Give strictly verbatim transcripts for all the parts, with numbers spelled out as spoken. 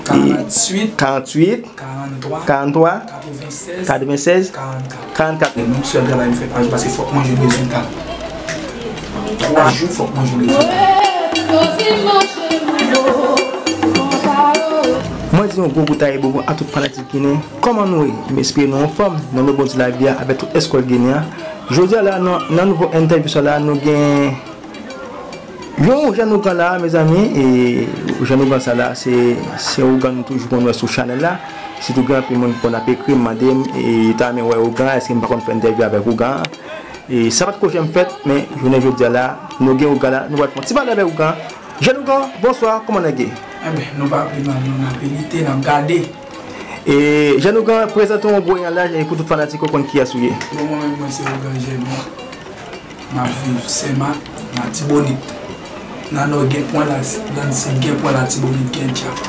Karanntuit, karanntuit, karantwa, karantwa, katrevennsèz, katrevennsèz, karannkat. Karannkat. E menm sèl travay m fè pa jou, paske fòk mwen jwenn rezilta. Twa jou, fòk mwen jwenn rezilta. Mwen di yon gwo kout ayibobo a tout fanatik Ginen. Kòman nou ye? M espere nou anfòm. Nan nou bon di lavi a avèk tout eskòt Ginen an. Jodi a la, nan, nan nouvo entèvyou sa la, nou gen yon jèn ougan la, mezanmi, e jèn ougan sa la, se, se ougan nou toujou konn wè sou chanèl la. Sitou gen anpil moun ki konn ap ekri m, mande m, e yo ta renmen wè ougan, èske m pa konn fè entèvyou avèk ougan an? E sa pa t ko janm fèt, men jounen jodi a la, nou gen ougan la, nou pral fè yon ti pale avèk ougan. Jèn ougan, bonswa, kòman nèg ye? Enben, nou pa pi mal, non, n ap lite, n ap gade. E jèn ougan, prezante yon gwo yon laj, e pou tout fanatik yo konn kiyès ou ye. Bon, mwen menm, mwen se ougan Jèmè. M ap viv Senmak, Latibonit. Nan nò gen pwen la, nan sid gen pwen Latibonit, gen djab.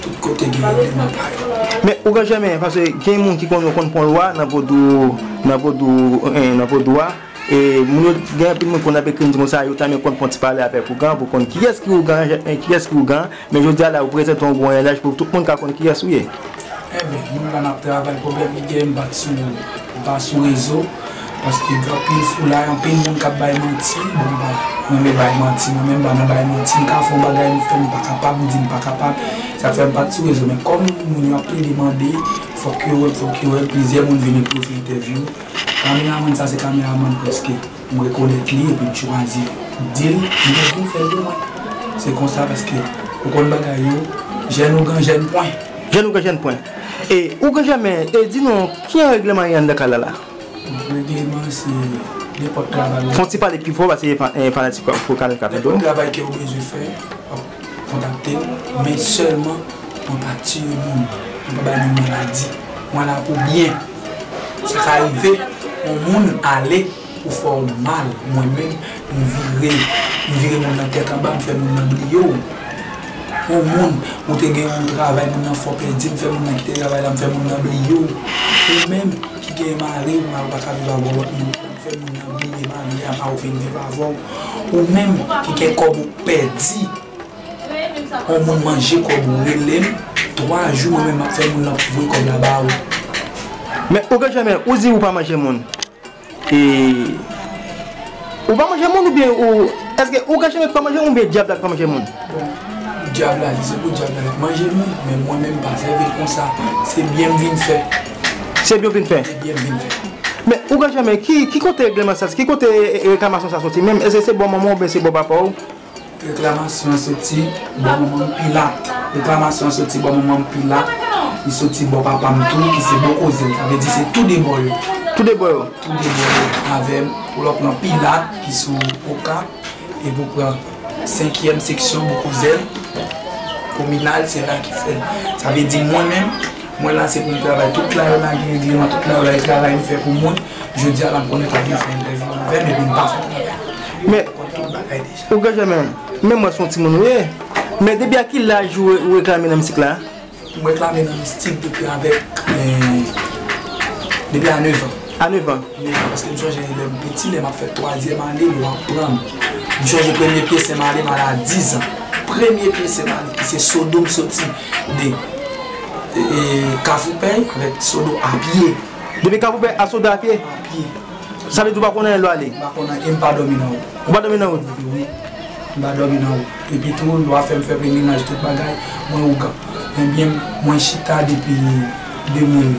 Tout kote gen eleman pa yo. Men ougan Jèmè, paske gen moun ki konn, konn pran lwa nan vodou, nan vodou, eh, nan vodou a. E moun yo, gen anpil moun konn ap ekri m di konsa, yo ta renmen konn pran ti pale avèk ougan, pou konn kiyès ki ougan, eh, kiyès ki ougan. Men jodi a la, ou prezante yon gwo yon laj pou tout moun ka konn kiyès ou ye. Enben, moun la n ap travay, pwoblèm ki gen, m pa t sou, m pa sou rezo, paske gen anpil foulay, anpil moun k ap bay manti, bon, m pa renmen bay manti, mwen menm m pa nan bay manti, m ka fè yon bagay, m fè, m pa kapab, m di m pa kapab, sa k fè m pa t sou rezo, men kòm moun yo ap plede mande, fòk yo wè m, fòk yo wè m, plizyè moun vin pran entèvyou, kameramann sa se kameramann prèske. M rekonèt li epi m chwazi di l, m te vin fè l pou mwen. Se konsa paske ou konn bagay yo, jèn ougan jèn pwen. Jèn ougan jèn pwen. E ougan Jèmè, e di nou, ki jan regleman ye anndan kay la la? Regleman se nenpòt travay ou. Fè yon ti pale pi fò paske fa-, eh, fanatik ou ka tande w. Nenpòt travay ke ou bezwen fè, w ap kontakte m, men sèlman mwen pa tiye moun, mwen pa bay moun maladi. Mwen la pou byen. Sa ka rive, yon moun ale pou fè w mal, mwen menm, m vire, m vire moun nan tèt anba, m fè moun nan bliye w. Yon moun, ou te gen yon travay, moun nan fè w pèdi, m fè moun nan kite travay la, m fè moun nan bliye w. Ou menm ki gen mari, ou mari pa ka viv avè w lòt moun, m fè moun nan bliye mari a, pa ou fin viv avè w. Ou menm ki gen kòb ou pèdi, yon moun manje kòb ou, rele m, twa jou mwen menm m ap fè moun nan voye kòb la ba ou. Men ougan Jèmè, ou di ou pa manje moun. E ou pa manje moun oubyen ou, èske ougan Jèmè ki pa manje moun oubyen dyab la ki pa manje moun? Bon, dyab la, li se pou dyab la, li manje moun, men mwen menm m pa sèvi l konsa. Se byen m vin fè. Se byen w vin fè? Se byen m vin fè. Men ougan Jèmè, ki, ki kote regleman sa, ki kote, e, e, reklamasyon sa soti menm? Èske se bò manman w oubyen se bò papa w? Reklamasyon an soti bò manman m Pilat. Reklamasyon an soti bò manman m Pilat. Li soti bò papa m tou, ki se bò Kozèl. Sa vle di se tou de bò yo. Tou de bò yo? Tou de bò yo avè m. Ou lè w pran Pilat, ki sou Okap, epi w pran senkyèm seksyon bò Kozèl, kominal, se la ki fè l. Sa vle di mwen menm, mwen la se pou m travay tout la yo la, gen regleman tout la yo la, e travay m fè pou moun. Jodi a la m konnen pa gen fè entèvyou avè m, epi m pa fè travay. Men, Ou gen jèmen, men mwen se yon timoun ou ye. Men depi a ki laj ou, ou reklame nan mistik la? Mwen reklame nan mistik depi avèk, eh, depi a nèf an. A nèf an? Nèf an, paske m sonje lè m piti, lè m ap fè twazyèm ane, yo ap pran m. M sonje premye pyese m ale, m ale a diz an. Premye pyese m ale, ki se Sodo, m soti de, eh, Kafou Pèy avèk Sodo a pye. Depi Kafou Pèy a Sodo a pye? A pye. Sa vle di ou pa konn anyen lè w ale? M pa konn anyen, m pa dòmi nan wout. Ou pa dòmi nan wout? Wi, m pa dòmi nan wout. Epi tou, lwa fè m fè pelerinaj, tout bagay, mwen ougan. Ebyen, mwen chita depi de mil,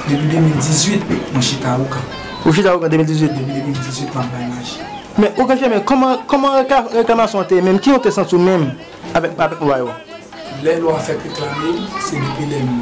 depi de mil dizuit, mwen chita ougan. Ou chita ougan de mil dizuit? Depi de mil dizuit, m ap bay maji. Men ougan jèmen, kòman, kòman reka-, reklamasyon an te ye menm? Ki jan w te santi w menm avèk, avèk lwa yo? Lè lwa fèk reklame m, se depi lè m,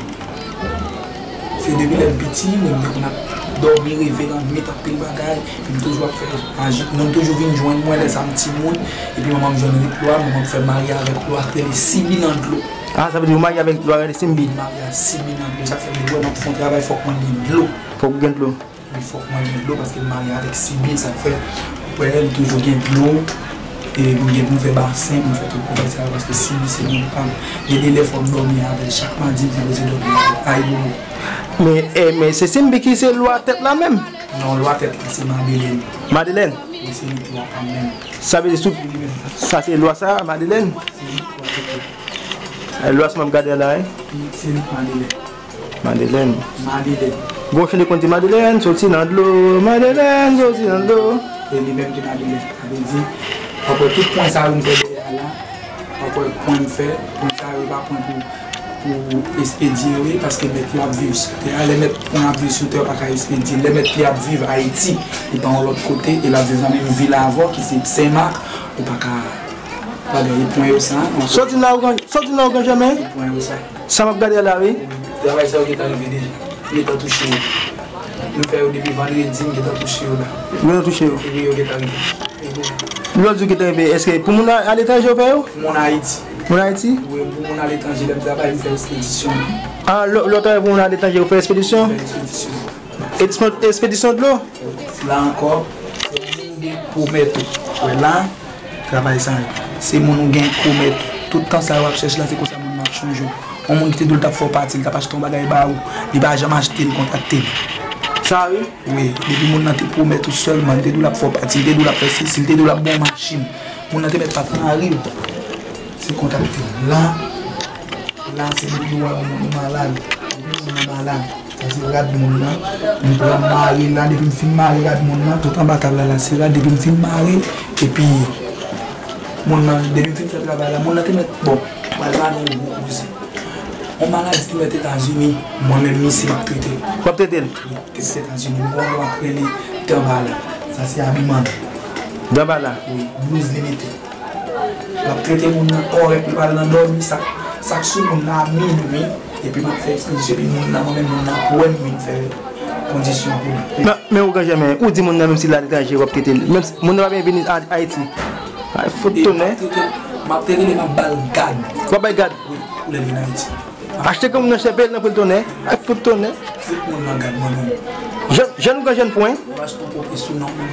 se depi lè m piti, mwen m te konn ap dòmi, reve lannwit, anpil bagay, epi m toujou ap fè maji. Moun toujou vin jwenn mwen lè sa m timoun, epi manman m jwenn rit lwa, manman m fè m marye avèk lwa k rele Sibi nan dlo. Ah, sa vle di ou marye avèk lwa k rele Simbi? M marye ak Sibi nan dlo, sa k fè m di w wè m ap fè yon travay, fòk mwen gen dlo. Fòk ou gen dlo. Wi, fòk mwen gen dlo paske m marye avèk Sibi, sa k fè ou wè m toujou gen dlo. E m gen pou m fè basen, pou m fè tout bagay sa yo, paske Sibi se moun pa m. Gen de lè fò m dòmi avè l, chak madi m sipoze dòmi avè l. Ayibobo. Men, eh, men se Simbi ki se lwa tèt la menm? Non, lwa tèt la se Madelèn. Madelèn? Wi, se li ki lwa pa m menm. Sa vle di sou, sa se lwa sa, Madelèn? Se li ki lwa tèt la. Lwa sa m ap gade a la, wi. Se li k Madelèn. Madelèn. Madelèn. Gon chante konn di Madelèn, soti nan dlo. Madelèn, soti nan dlo. E li menm ki Madelèn. Sa vle di, w ap wè tout pwen sa yo m fè dèyè a la, w ap wè pwen m fè, pwen sa yo pa pwen pou, pou espedye yo ye, paske mèt yo ap viv sou tè a. Lè mèt pwen ap viv sou tè, yo pa ka espedye. Lè mèt li ap viv Ayiti, li pa yon lòt kote, e l ap viv nan menm vil avè w, ki se Senmak, ou pa ka bagay, e pwen yo sa. Sa w di la, Ougan, sa w di la, Ougan Jèmen? E pwen yo sa. Sa m ap gade a la, wi. Travay sa yo gentan rive deja. M gentan touche yo. M fè yo depi vandredi, m gentan touche yo la. Ou gentan touche yo? Wi, yo gentan rive. Lè w di w gentan rive, èske pou moun a- aletranje ou fè yo? Pou moun Ayiti. Moun Ayiti? Wi, pou moun aletranje, lè m travay, m fè espedisyon. Ah, lè lè w travay pou moun aletranje, ou fè espedisyon? M fè espedisyon. Espedisyon, espedisyon dlo? La ankò, se moun gen pwomèt ou. Wè la, travay sa yo. Se moun ou gen pwomèt. Tout tan sa yo ap chèche la, se konsa moun nan ap chonje w. Yon moun ki te di w l t ap fè w pati, l t ap achte yon bagay ba ou, li pa janm achte, li kontakte m. Sa wi? Wi, depi moun nan te pwomèt ou sèlman, li te di w l ap fè w pati, li te di w l ap fè sesi, li te di w l ap ba w machin. Moun nan te mèt pa t nan lari w. Se kontakte m. La, la se depi w wè yon moun malad. Depi moun nan malad. Sa se rad moun nan. M pran m mare la, depi m fin mare rad moun nan, tout anba tab la, la se rad, depi m fin mare, epi moun nan, depi m fin fè travay la, moun nan te mèt, bon, pral ba nou yon gwo koze. Yon maladi ki mèt Etazini, mwen menm misye m ap trete l. W ap trete l? Wi, ki se Etazini, m gon dwa k rele Danbala. Sa se abiman. Danbala? Wi, blouz li mete. L ap trete moun nan kòrèk, li pral nan dòmi, sa, sa k sou moun nan a minwi, epi m ap fè ekspedisyon, epi moun nan, mwen menm, moun nan ap wè m vin fè kondisyon pou li. Men, men Ougan Jèmen, ou di moun nan menm si l aletranje, w ap trete l. Menm si moun nan pa byen vini A- Ayiti. Ay, fout tonnè. M ap trete l, m ap trete l, m ap ba l gad. W ap ba l gad? Wi, pou lè l vin Ayiti. Achte granmoun nan chèpèl nan pou l tonnè. Ay, fout tonnè. Fout moun nan gad mwen menm. Jèn, jèn Ougan jèn pwen. M achte yon pope sou non m.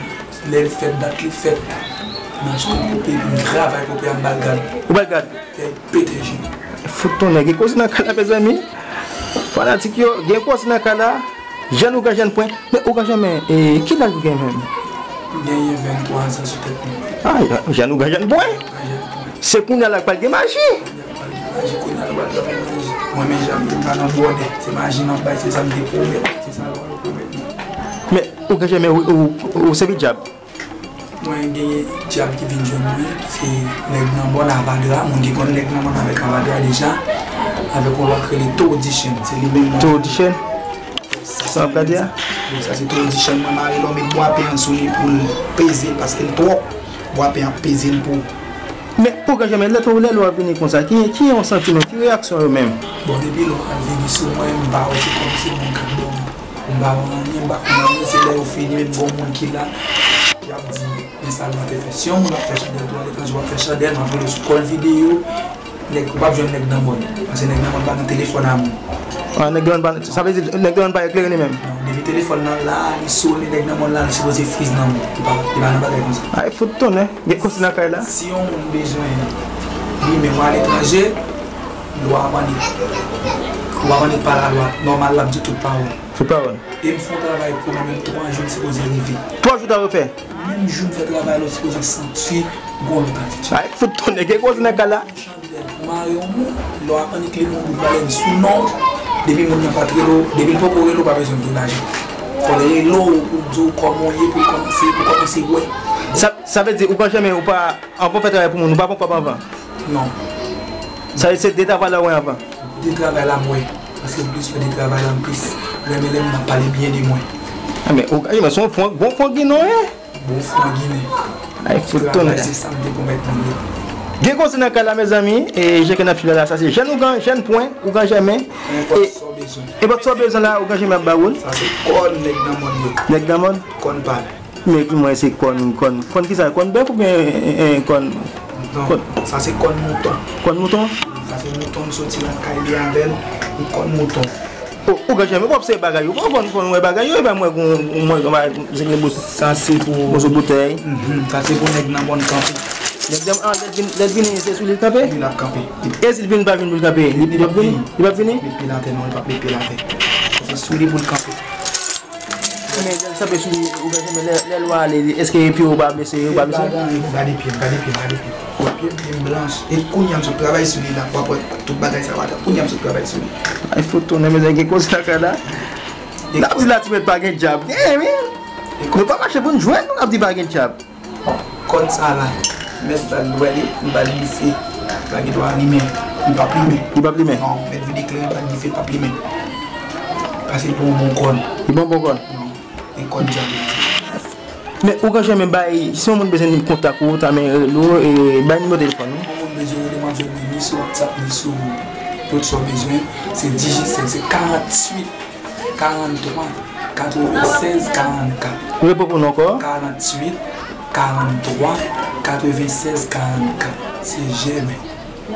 Lè l fèt, dat li fèt, m achte yon pope, epi m travay pope a, m ba l gad. Ou ba l gad? Fè l pete je. Fout tonnè, gen koze nan kay la, mezanmi. Fanatik yo, gen koze nan kay la. Jèn Ougan jèn pwen. Men Ougan Jèmen, e, ki laj ou gen menm? M genyen venntwa zan sou tèt mwen. Ah, jèn Ougan jèn pwen. Mwen jèn pwen. Se kounye a la k pral gen maji. Kounye a pral gen maji, kounye a nou pral travay maji. Mwen menm jan m pa nan bòdè. Se maji m ap bay, se sa m te pwomèt. Se sa lwa yo pwomèt mwen. Men Ougan Jèmen, ou, ou, ou sèvi dyab? Mwen genyen dyab ki vin jwenn mwen, se nèg nan mòn Avadra, moun ki konn nèg nan mòn avèk Avadra deja, avèk yon lwa k rele Toro Dichèn, se li menm mwen. Toro Dichèn? Sa w ap gade a? Wi, sa se Toro Dichèn, mwen mare l, mwen met bwapen an sou li pou l peze l, paske l twòp, bwapen an ap peze l pou Men Ougan Jèmen, lè tou, lè lwa vini konsa, ki, ki yon santiman, ki reyaksyon yo menm? Bon, depi lwa vini sou mwen, m pa wè se kòmsi moun k ap ban m, m pa wè anyen, m pa konn anyen, se lè yo fini, menm gon moun ki la, y ap di, men sa lwa te fè. Si yon moun ap fè chandèl tou aletranje, w ap fè chandèl, m ap rele w sou kòl videyo, nèg, ou p ap jwenn nèg nan mòn, paske nèg nan mòn pa nan telefòn a moun. Ah, nèg nan mòn pa, sa vle di, nèg nan mòn pa eklere li menm? Non, depi telefòn nan la, li sone, nèg nan mòn la, li sipoze friz nan moun, li pa, li pa nan bagay konsa. Ay, fout tonnè. Gen koze nan kay la? Si yon moun bezwen limen w aletranje, lwa a pa annik, lwa a pa annik pa lalwa, nòmal l ap di tout pawòl. Tout pawòl. E m fè yon travay pou mwen menm, twa jou m sipoze rive. Twa jou ta refè? Menm jou m fè travay la, ou sipoze santi gon lòt atitid. Ay, fout tonnè, gen koze nan kay la? Mare yon moun, lè w ap annik li moun bout balèn sou non, depi moun nan pa t rele w, depi l poko rele w, pa bezwen voye lajan. Fò l rele w pou l di w kòman w ye, pou l kòmanse, pou kòmanse wè. Sa, sa vle di, ou pa janmen, ou pa, anvan w fè travay pou moun, ou pa pran kòb anvan? Non. Sa vle di, se de travay la ou wè anvan? De travay la m wè. Paske m plis wè de travay la, m plis renmen lè moun ap pale byen de mwen. Ah, men, ou, men se yon fon, bon fon ginen w ye. Bon fran ginen. Ay, fout tonnè. Travay se sa m te pwomèt moun yo. Gen koze nan kay la, mezanmi, e jan ke n ap swiv la, sa se jèn Ougan, jèn pwen, Ougan Jèmen. Nenpòt sa w bezwen. Nenpòt sa w bezwen la, Ougan Jèmen ap ba ou l. Sa se kòn nèg nan mòn yo. Nèg nan mòn? Kòn pa l. Men di mwen se kòn, kòn, kòn kisa? Kòn bèf oubyen, e, e, kòn? Non, sa se kòn mouton. Kòn mouton? Sa se mouton m soti lakay li avè l, kòn mouton. O, Ougan Jèmen, w ap se bagay yo. Ou konn, konn wè bagay yo, epi mwen gon, mwen gon bagay, zengle bous. Sa se pou moso boutèy. Mhm, sa se pou nèg nan mòn kanpe. Nèg nan, ah, lè l vin, lè l vini, se sou li l kanpe? Wi, l ap kanpe. E si l vin pa vin pou l kanpe, li, li p ap vini? Li p ap vini? Li p ap met pye l atè, non, li p ap met pye l atè. Se sou li pou l kanpe. Men lè l sanble sou li, ou ka janmen lè, lè lwa ale, èske pye w pa blese, ou pa blese? Gade pye m, gade pye m, gade pye m. Pye m, pye m blanch. E kounye a m sot travay sou li la, w ap wè tout bagay sa w ap kounye a m sot travay sou li. Ay, fout tounen, mezanmi, gen koze nan kay la. N ap di Latibèt pa gen djab. Gen, wi. Nou pa mache pou n jwenn, nou ap di pa gen djab. Kòd sa la, mèt ba l, ou wè li, li ba l dife. Li pa gen dwa limen. Li p ap limen. Li p ap limen? Non, mèt vide kleren, ba l dife, li p ap limen. Pase l pran yon bon kòd. Li pran bon kòd? Non, e kòd djab li. Men ou ka janmen bay, si yon moun bezwen kontak ou, ta men rele w, e bay nimewo telefòn ou. Yon moun bezwen rele m, ap jwenn mwen ni sou WhatsApp, ni sou tout sa w bezwen. Se dijisèt, se karanntuit. Karanntwa, katrevennsèz, karannkat. Repete pou nou ankò. Karanntwit, karanntwa, katrevennsèz, karannkat. Se Jèmen.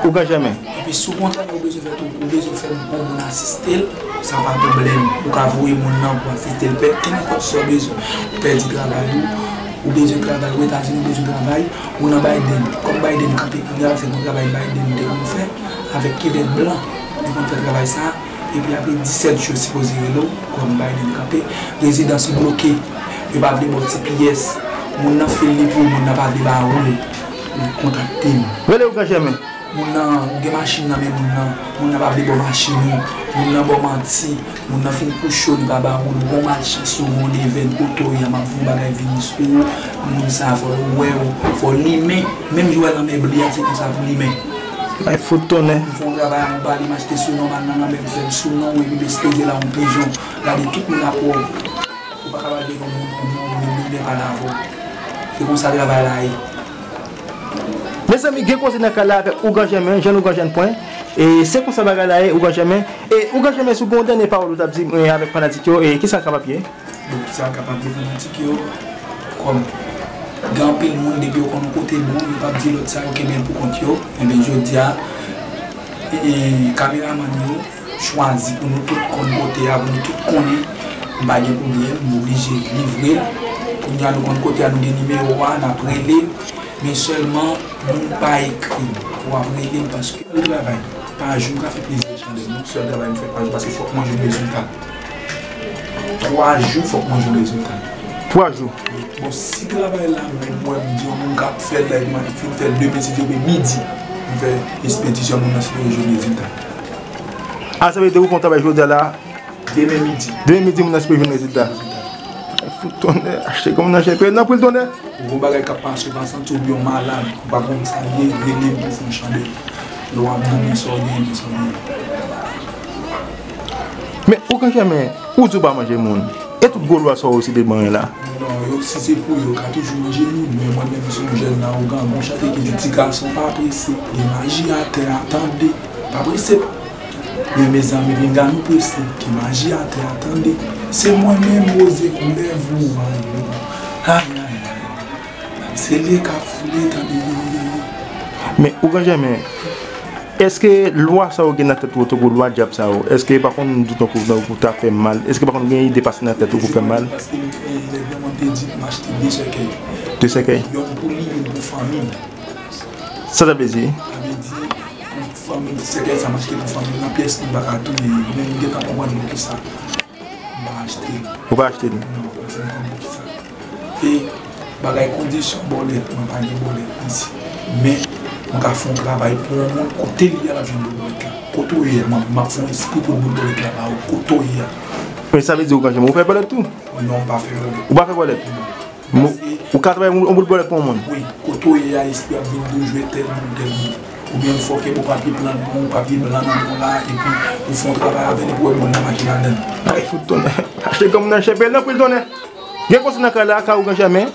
Ougan Jèmen. Epi si w kontan, ou bezwen fè tou, ou bezwen fè yon moun asiste l, sa pa pwoblèm. Ou ka voye moun nan pou asiste l. Pè, kenenpòt sa w bezwen. Ou pèdi travay ou, ou bezwen travay, ou Etazini, ou bezwen travay, ou nan Biden. Kòm Biden kanpe kounye a, se yon travay Biden te konn fè avèk kivèt blan. Li konn fè travay sa. Epi apre disèt jou, yo sipoze rele w, kòm Biden kanpe, rezidans ou bloke. Yo pa vle ba w T P S. Moun nan fè l li pou ou, moun nan pa vle ba ou l, ou kontakte m. Rele Ougan Jèmen. Moun nan, ou gen machin nan men moun nan, moun nan pa vle ba w machin ou, moun nan ba w manti, moun nan fin kou cho, li pa ba ou l, ou gon malchans, ou gon levèn, kote w ye a, m ap voye bagay vini sou ou, moun sa fò l wè w, fò l limen, menm jan w wè l nan mèb li a, se konsa pou limen. Ay fout tonnè. M fè yon travay anba li, m achte sou non m al nan lanmè, m fè l sou non w, epi m espoze la yon pijon. Gade tout moun ap wè w. Ou pa ka pale devan moun, moun, moun, moun, moun pa la avè w. Se konsa travay la ye. Mezanmi, gen koze nan kay la avèk Ougan Jèmen, jèn Ougan jèn pwen. E se konsa bagay la ye, Ougan Jèmen. E Ougan Jèmen, si w gen yon dènye pawòl ou t ap di, e, avèk fanatik yo, e kisa n kapab ye? Bon, kisa n kapab di fanatik yo? Kòm gen anpil moun, depi yo konn yon kote bon, yo p ap di lòt sa, yo kenbe l pou kont yo. Enben, jodi a, e, kameramann yo chwazi pou nou tout konn kote a, pou nou tout konnen, m pa gen pwoblèm, m oblije livre l. Kounye a, nou konn kote a, nou gen nimewo a, n ap rele l. Men sèlman, moun pa ekri m pou w ap rele m, paske sèl travay pa jou, m ka fè plizyè chandèl, non, sèl travay m fè pa jou, paske fòk mwen jwenn rezilta. Twa jou, fòk mwen jwenn rezilta. Twa jou? Bon, si travay la menm, mwen, m di yon moun k ap fè l la, epi mwen fin fè l demen, si Dye vle, midi, m fè espedisyon, moun nan sipoze jwenn rezilta. A, sa vle di ou fè yon travay jodi a la, demen midi. Demen midi, moun nan sipoze jwenn rezilta. Fout tonnè, achte kòm nan chèpè, nan pil tonnè. Ou gon bagay k ap pase, ou pa santi w byen, w malad, ou pa konn sa l ye, rele m pou fè yon chandèl. Lè w ap dòmi, sa w genyen, sa w genyen. Men Ougan Jèmen, ou di w pa manje moun. E tout gwo lwa sa w resite ban la? Non, yo, si se pou yo, yo ka toujou manje moun, men mwen menm, m se yon jèn nan Ougan, gon chante ki di, ti gason, pa prese, gen maji atè a, tande, pa prese. Men mezanmi, pinga nou prese, gen maji atè a, tande. Se mwen menm, Roze koulè vou, ay, ay, ay, ay. Se li k ap foule, tande. Men Ougan Jèmen, èske lwa sa yo gen nan tèt ou, tankou lwa dyab sa yo, èske pa konn di w tankou, tankou ta fè mal? Èske pa konn gen ide pase nan tèt ou pou fè mal? Paske, eh, nèg lan mwen te di pou m achte de sèkèy. De sèkèy? Yonn pou li, yonn pou fanmi m. Sa sa vle di? Sa vle di, pou fanmi m, sèkèy sa m achte pou fanmi m nan, pyès moun pa ka touye yo. Men m gentan konprann poukisa m pa achte l. Ou pa achte l? Non, paske m konn poukisa. E bagay kondisyon bòlèt, mwen pa gen bòlèt isi. Men, mwen ka fè yon travay pou yon moun, kote li ye a, l ap jwenn bout bòlèt la. Kote w ye a, m ap, m ap fè yon espri pou bout bòlèt la ba ou, kote w ye a. Men sa vle di Ougan Jèmen, ou fè bòlèt tou? Non, m pa fè bòlèt. Ou pa fè bòlèt? Non. Ou ka travay yon bout bòlèt pou yon moun? Wi, kote w ye a, espri ap vin di w jwe tèl moun, tèl moun. Oubyen fòk gen bon papye blan nan men w, papye blan nan men w la, epi ou fè yon travay avè l, epi w wè moun nan mache ladan l. Ay, fout tonnè. Achte granmoun nan chèpè, nan pil tonnè. Gen konsa nan kay la, kay Ougan Jèmen.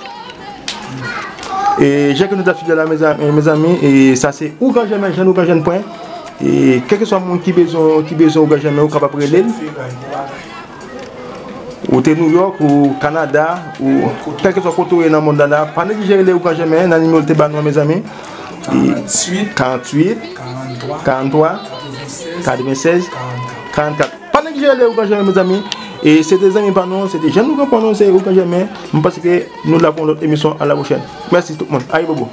E, jan ke nou t ap swiv la, mezanmi, mezanmi, e, sa se Ougan Jèmen, jèn Ougan jèn pwen. E, kèlkeswa moun ki bezwen, ki bezwen Ougan Jèmen, ou kapab rele l. Ou te Nouyòk, ou Kanada, ou kèlkeswa kote w ye nan mond la la, pa neglije rele Ougan Jèmen nan nimewo l te ba nou an, mezanmi. Karanntuit, karanntuit, karanntrwa, katrevennsèz, karannkat. Pa neglije rele Ougan Jèmen, mezanmi. E se te zanmi pa nou, se te jèn Ougan pa nou, se Ougan Jèmen. Mwen panse ke nou la pou yon lòt emisyon. A la pwochèn. Mèsi tout moun. Ayibobo.